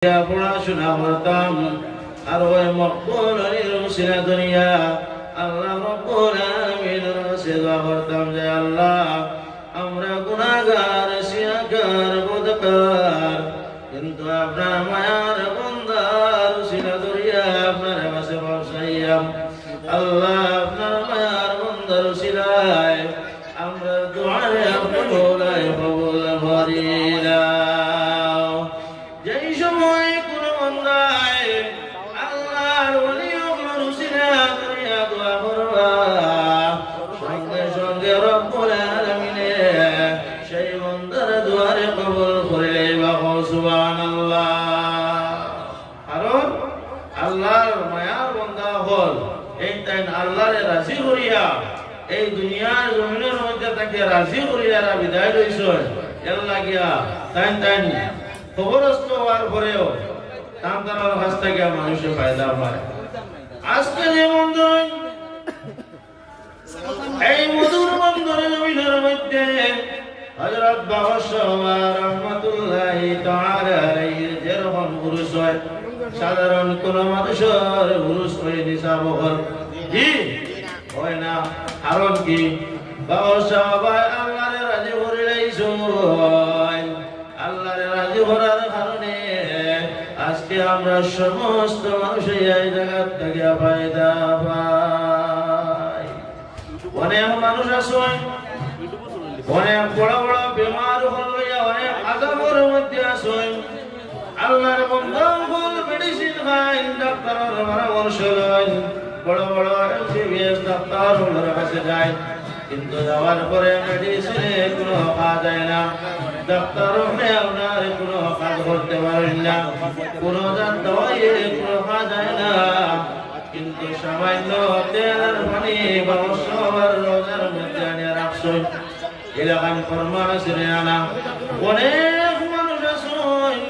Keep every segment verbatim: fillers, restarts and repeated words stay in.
পড়াশোনা করতাম, আর ওই মকবুল অলির উসিলা ধরিয়া আল্লাহ রব্বুল আলামিনর কাছে দোয়া করতাম যে, আল্লাহ, আমরা গুনাহগার, সিয়াকার, বদকার, কিন্তু আপনার মায়ার বন্দার উসিলা ধরিয়া আপনার কাছে মাফ চাইয়াম। আল্লাহ, আপনার মায়ার বন্দার উসিলায় আমরা দোয়ারে আপনি মৌলায় কবুল করিলাও। যেই সময় কোনো বন্দায় আল্লাহর ওলি অকলর উসিলা করিয়া দোয়া করবা, সঙ্গে সঙ্গে রব্বুল আলামিনে সেই বন্দার দোয়ারে কবুল করিলাইবা। কও সুবহানাল্লাহ। কারণ আল্লাহর মায়ার বন্দা অকল, এই তাইন আল্লাহরে রাজি করিয়া, এই দুনিয়ার জমিনর মধ্যে তাকে রাজি করিয়া এরা বিদায় লইছইন। এর লাগিয়া তাইন তাইন কবরস্থ অওয়ার পরেও তান তানর কাছ থাকিয়া মানুষে ফায়দা পায়। আজকে যে বন্দর, এই মধুর বন্দর জমিনর মধ্যে হযরত বাবর শাহ বাবা রহমতুল্লাহি তাআলা আলাইহির যেরকম উরুস অয়, সাধারণ কোনো মানুষর উরুস অয়নি সাব অকল। জি, অয় না। কারণ কি? বাবর শাহ বাবায় আল্লাহরে রাজি করিলাইছইন। আল্লাহরে রাজি করার কারণে আজকে আমরা সমস্ত মানুষ এই জায়গা থেকে ফায়দা পাই। অনেক মানুষ আছইন, অনেক বড় বড় বেমার অকল লইয়া অনেক আযাবর মধ্যে আছইন। আল্লাহর বন্দা অকল মেডিসিন খাইন, ডাক্তারর পরামর্শ লইন, বড় বড় এমবিবিএস ডাক্তার অকলর কাছে যাইন, কিন্তু যাওয়ার পরে মেডিসিনে কোনো কাজ অয় না, ডাক্তার অকলে আপনার কোনো কাজ করতে পারইন না, কোনো জাত দাওয়াইয়ে কোনো কাজ অয় না। কিন্তু সামান্য তেল আর পানি বাবর শাহ বাবার রওজার মধ্যে আনিয়া রাখছইন। এলাকান ফরমান আছে রে আনা। অনেক মানুষ আছইন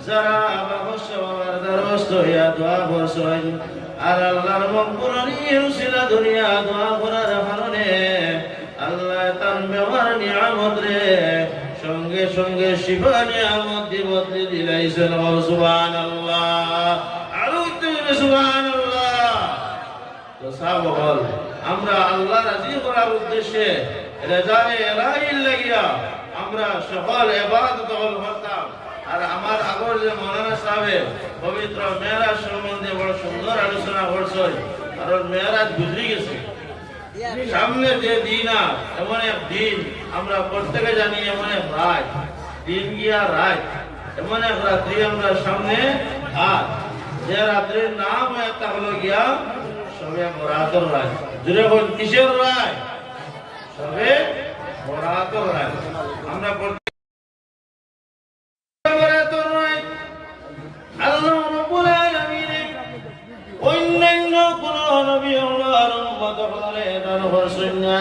যারা বাবর শাহ বাবার দ্বারস্থ অইয়া দোয়া করছইন, আর আল্লাহর মকবুল অলির উসিলা ধরিয়া দোয়া করার কারণে আল্লাহ তান বেমার নিয়ামতরে সঙ্গে সঙ্গে শিফা নিয়ামত দি বদলি দিলাইছইন। কও সুবহানাল্লাহ। আরো উচ্চ করে সুবহানাল্লাহ। তো সাব অকল, আমরা আল্লাহ রাজি করার উদ্দেশ্যে, রেজায়ে এলাহির লাগিয়া আমরা সকল ইবাদত অকল করতাম। আর আমার আগর যে মৌলানা সাবে পবিত্র মেরাজ সম্বন্ধে বড় সুন্দর আলোচনা করছইন, কারণ মেরাজ গুজরি গেছে। সামনে যে দিন আর এমন এক দিন আমরা প্রত্যেকে জানি, এমন এক রাত, দিন গিয়া রাত, এমন এক রাত্রি আমরা সামনে আর যে রাত্রির নাম একটা হলো গিয়া শবে বরাতর রাত। জুরে কইন, কিসের রাত? শবে বরাতর রাত। আমরা প্রত্যেক বরাতর রাত আল্লাহ রাব্বুল আলামিনে অন্যান্য কোন নবী অকলর উম্মত অকলরে দান করছইন না,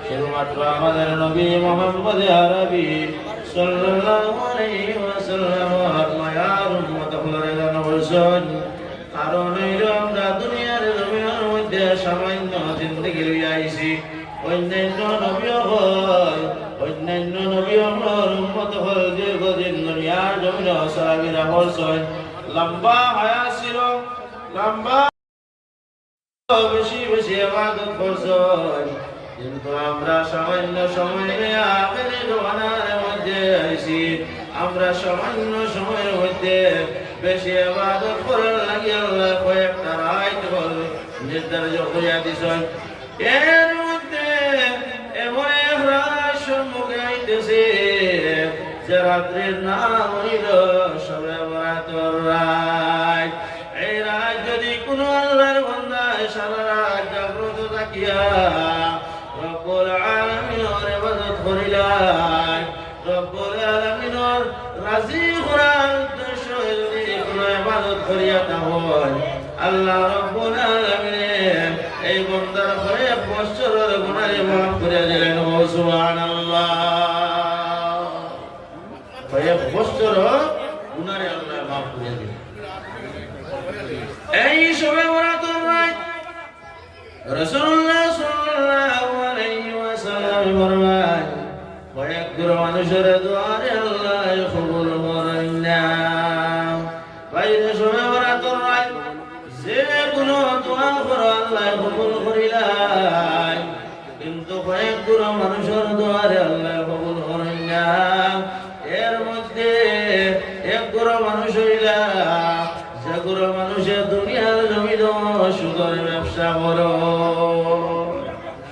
শুধুমাত্র আমাদের নবী মুহাম্মদ আরবি সাল্লাল্লাহু আলাইহি ওয়াসাল্লামর মায়ার উম্মত অকলরে দান করছইন। কারণ অইলো আমরা দুনিয়ার জমিনর মধ্যে সামান্য জিন্দেগি লইয়া আইছি। অন্যান্য নবী অকল, অন্যান্য নবী অকলর উম্মত অকল দীর্ঘদিন দুনিয়ার জমিনো চলাফিরা করছইন, লম্বা হায়াত ছিল, লম্বা বেশি বেশি ইবাদত করছইন। কিন্তু আমরা সামান্য সময় নিয়া আখেরি জমানার মধ্যে আইছি। আমরা সামান্য সময়ের মধ্যে বেশি ইবাদত করার লাগি আল্লাহ কয়েকটা রাত অকল নির্ধারিত করিয়া দিছইন। এর মধ্যে এমন এক রাত সম্মুখে আইতেছে, যে রাত্রির নাম অইলো শবে বরাতর রাত। এই রাত যদি কোনো আল্লাহর বান্দায় সারা রাত জাগ্রত থাকিয়া রব্বুল আলামিনর ইবাদত করিলায়, রব্বুল আলামিনর রাজি করার উদ্দেশ্যে যদি কোনো ইবাদত করিয়া থাকইন, আল্লাহ রব্বুল আলামিনে এই বান্দার কয়েক বছরর গুনারে মাফ করিয়া দিলাইন। কও সুবহানাল্লাহ। কয়েক বছরর গুনারে আল্লাহ মাফ করিয়া দিলাইন। এই শবে বরাতর রাত রাসূলুল্লাহ সাল্লাল্লাহু আলাইহি ওয়াসাল্লাম ফরমাইন, কয়েকগুলো মানুষর দোয়ারে আল্লাহ কবুল করইন না। মানুষ অইলা, যেগুলো মানুষে দুনিয়ার জমিনো সুদর ব্যবসা করো।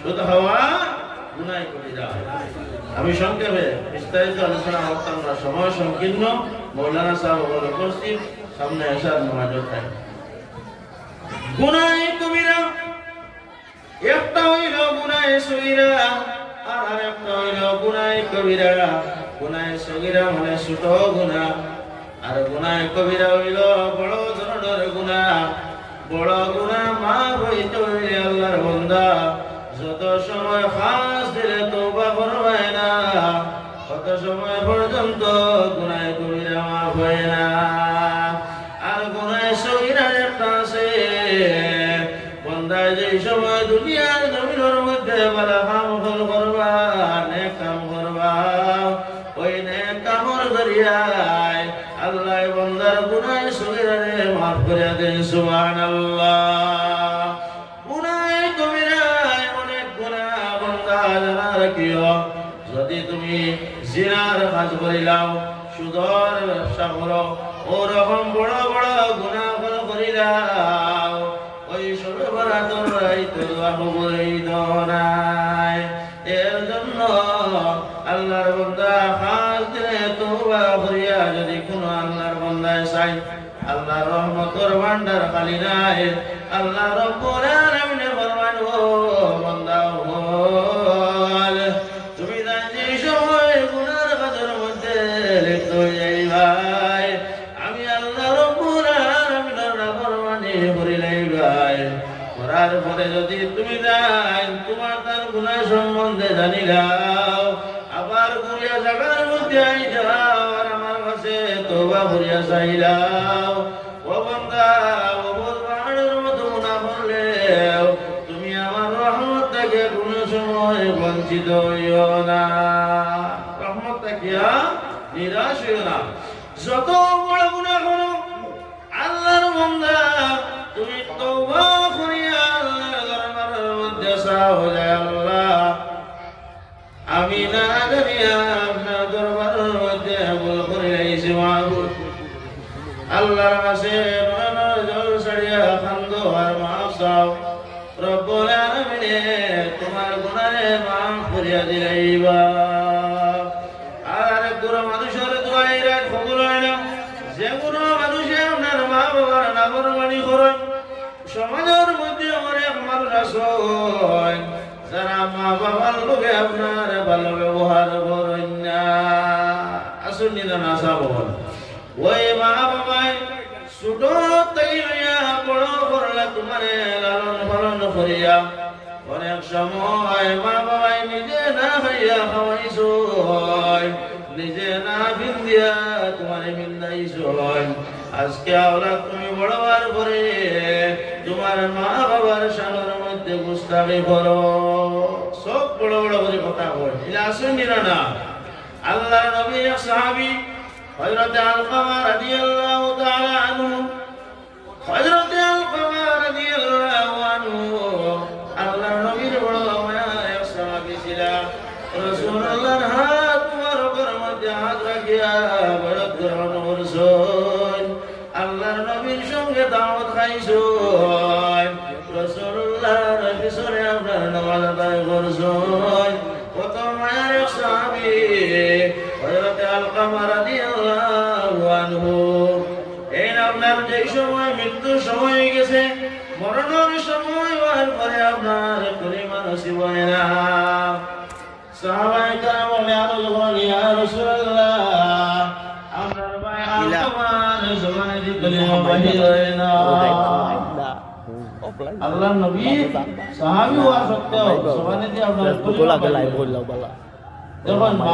সুদ খাওয়া গুনাহ কবিরা। আমি সংক্ষেপে বিস্তারিত আলোচনা করতাম না, সময় সংকীর্ণ। মৌলানা সাহেব অকল উপস্থিত, সামনে এশার নামাজের টাইম। গুনাহ কবিরা একটা অইলো গুনাহ সগীরা, আর আরেকটা অইলো গুনাহ কবিরা। গুনাহ সগীরা মানে ছোট গুনাহ, আর গুনাহ কবিরা অইলো বড় ধরনের গুনাহ। বড় গুনাহ মাফ অইতে অইলে আল্লাহর বান্দা যত সময় খাস দিলে তওবা করবায় না, তত সময় পর্যন্ত গুনাহ কবিরা মাফ অয় না। আর গুনাহ সগীরা একটা আছে, বন্দায় যেই সময় দুনিয়ার জমিনর মধ্যে ভালা কাম অকল করবা, নেক কাম করবা, ওই নেক কামর জরিয়ায় আল্লায় বন্দার গুনাহ সগীরারে মাফ করিয়া দেইন। সুবহানাল্লাহ। গুনাহ কবিরা অনেক গুনাহ, বন্দা জানা রাখিও। যদি তুমি জিনার কাজ করিলাও, সুদর ব্যবসা করো, ওরকম বড় বড় গুনাহ অকল করিলাও, ওই শবে বরাতর রাইত দোয়া কবুল অইতো নায়। এর জন্য আল্লাহর বান্দা খাস দিলে তওবা করিয়া যদি কোনো আল্লাহর বান্দায় চায়, আল্লাহর রহমতর ভান্ডার খালি নায়। আল্লাহ রব্বুল আলামিনে ফরমান, "ও বান্দা অকল, তুমি তাইন যে সময় গুনার কাজর মধ্যে লিপ্ত অই যাইবায়, আমি আল্লাহ রব্বুল আলামিনর নাফরমানি করি লাইবায়, করার পরে যদি তুমি তাইন তুমার তান গুনা সম্বন্ধে জানিলাও, আবার ঘুরিয়া জাগার মধ্যে আই যাও, আর আমার কাছে তওবা করিয়া চাইলাও, ও বান্দা, অহুদ পাহাড়র মতো গুনা করলেও তুমি আমার রহমত থাকি কোনো সময় বঞ্চিত অইও না।" রহমত থাকিয়া নিরাশ অইও না। যত বড় গুনা করো, আল্লাহর বান্দা, তুমি তওবা করিয়া আল্লাহর দরবারর মধ্যে চাও যে, "আল্লাহ, আমি না জানিয়া আপনার দরবারর মধ্যে ভুল করি লাইছি মাবুদ।" আল্লাহর কাছে নয়নর জল ছাড়িয়া কান্দো আর মাফ চাও। রব্বুল আলামিনে তুমার গুনারে মাফ করিয়া দিলাইবা। আর কোনো মানুষর দোয়া ই রাইত কবুল অয় না। যে কোনো মানুষে আপনার মা বাবার নাফরমানি করইন, সমাজর মধ্যে অনেক মানুষ আছইন, যারা মা বাবার লগে আপনার ভালো ব্যবহার করইন না। আছইন নি না, না আছইন? ওই মা বাবায় ছোট থাকি লইয়া বড় করলা, তুমারে লালন পালন করিয়া, অনেক সময় মা বাবায় নিজে না খাইয়া খাওয়াইছইন, নিজে না পিন্দিয়া তুমারে পিন্দাইছইন। আজকে আওলাদ তুমি বড় অওয়ার পরে তুমার মা বাবার শানর মধ্যে গুস্তাখি করো। চউখ বড় বড় করি কথা কয়, ইলা আছইন নি না? আল্লাহর নবীর এক সাহাবী হযরতে আলকামা রাদিয়াল্লাহু তাআলা আনহু, হযরতে আলকামা রাদিয়াল্লাহু আনহু আল্লাহর নবীর বড় মায়ার এক সাহাবী ছিলা। রাসূলুল্লাহর হাত মুবারকর মধ্যে হাত রাখিয়া বায়াত গ্রহণ করছইন। আল্লাহর নবীর সঙ্গে দাওয়াত খাইছইন, রাসূলুল্লাহর পিছনে আপনার নামাজ আদায় করছইন। কত মায়ার এক সাহাবী হযরতে আলকামা রাদিয়াল্লাহু আনহু। এই আপনার যেই সময় মৃত্যুর সময় অই গেছে, মরণর সময় অওয়ার পরে আপনার কলিমা নসিব অয় না। সাহাবায়ে কেরাম বলে, আরো যখন, "ইয়া রাসূলুল্লাহ, আপনার ভাই আলকামার জবানেদি কলিমা বাহির অয় না।" আল্লাহর নবী সাহাবী অওয়া সত্ত্বেও জবানেদি আপনার কলিমা বাহির অয় না। যখন মা